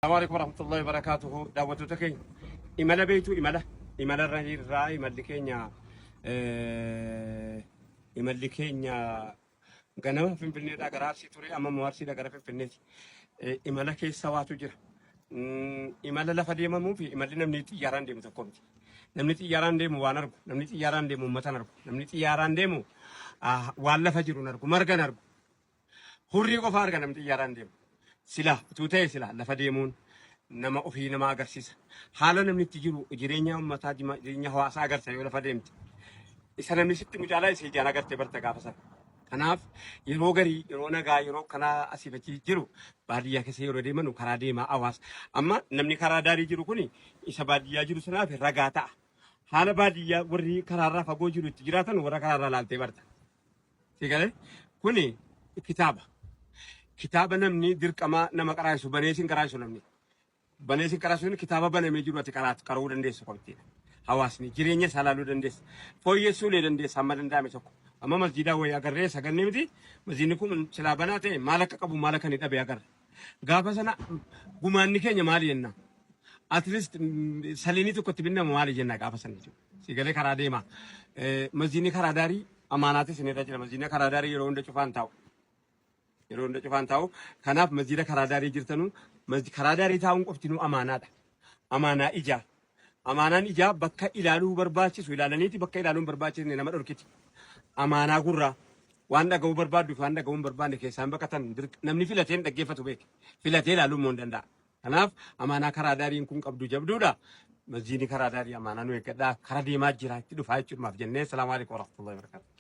Assalamu alaikum warahmatullahi wabarakatuhu. Daawwattoota keenya imala beektu imala imala irra jirraa imalli keenya imalli keenya ganama Finfinneedhaa gara Arsii ture amma immoo Arsiidhaa gara Finfinneeti. Imala keessa waatu jira. Imala lafa deemamuu fi imalli namni xiyyaaraan deemu tokko miti. Namni xiyyaaraan deemu waan argu, namni xiyyaaraan deemu uummata hin argu, namni xiyyaaraan deemu waan lafa jiru hin argu, marga hin argu. Hurrii qofa arga namni xiyyaaraan deemu. Sila utuu ta'e sila lafa deemuun nama ofii nama agarsiisa. Haala namni itti jiru jireenya uummataa jireenya hawaasaa agarsiisa yoo lafa deemte. Isa namni sitti mucaalaa isa ijaan agarte barta gaafa sana. Kanaaf yeroo garii yeroo nagaa yeroo kanaa asiif achi jiru baadiyyaa keessa yeroo deemanu karaa deemaa hawaasa. Amma namni karaa daarii jiru kuni isa baadiyyaa jiru sanaaf ragaa ta'a. Haala baadiyyaa warri karaarraa fagoo jiru itti jiraatan warra karaarraa laaltee barta. Si galee? Kuni kitaaba. Kitaaba namni dirqama nama qaraasu banee sin qaraasu namni. Banee sin qaraasu kitaaba banamee jiru ati qaraatu qaruu dandeessu qoftiidha. Hawaasni jireenya isaa ilaaluu dandeessa. Fooyyessuu illee dandeessa amma danda'ame tokko. Amma masjiidaa wayii agarree sagannee miti masjiidni kun silaa banaa ta'e maal akka qabu maal akka inni dhabe agarra. Gaafa sana gumaanni keenya maali jenna? At least saliinii tokko itti binnamu maali jenna gaafa sana jechuudha. Si galee karaa deema. Masjiidni karaa daarii amaanaatis isinirra jira. Masjiidni karaa daarii yeroo hunda cufaan taa'u. Yeroo hunda cufaan taa'u. Kanaaf masjiida karaa daarii jirtanu karaa daarii taa'uun qoftinuu amaanaadha. Amaanaa ijaa. Amaanaan ijaa bakka ilaaluu barbaachisu ilaalaniiti bakka ilaaluu hin barbaachisne nama dhorkiti. Amaanaa gurraa waan dhaga'uu barbaaddu fi waan dhaga'uu hin barbaanne keessaan baqatan namni filatee hin dhaggeeffatu beeke. Filatee ilaaluu immoo hin danda'a. Kanaaf amaanaa karaa daariin kun qabdu jabduudha. Masjiidni karaa daarii amaanaa nu eeggadhaa. Kara deemaa jira itti dhufaa jechuudhumaaf jennee. Salaamu alaikum warahmatullahi wabarakatuh.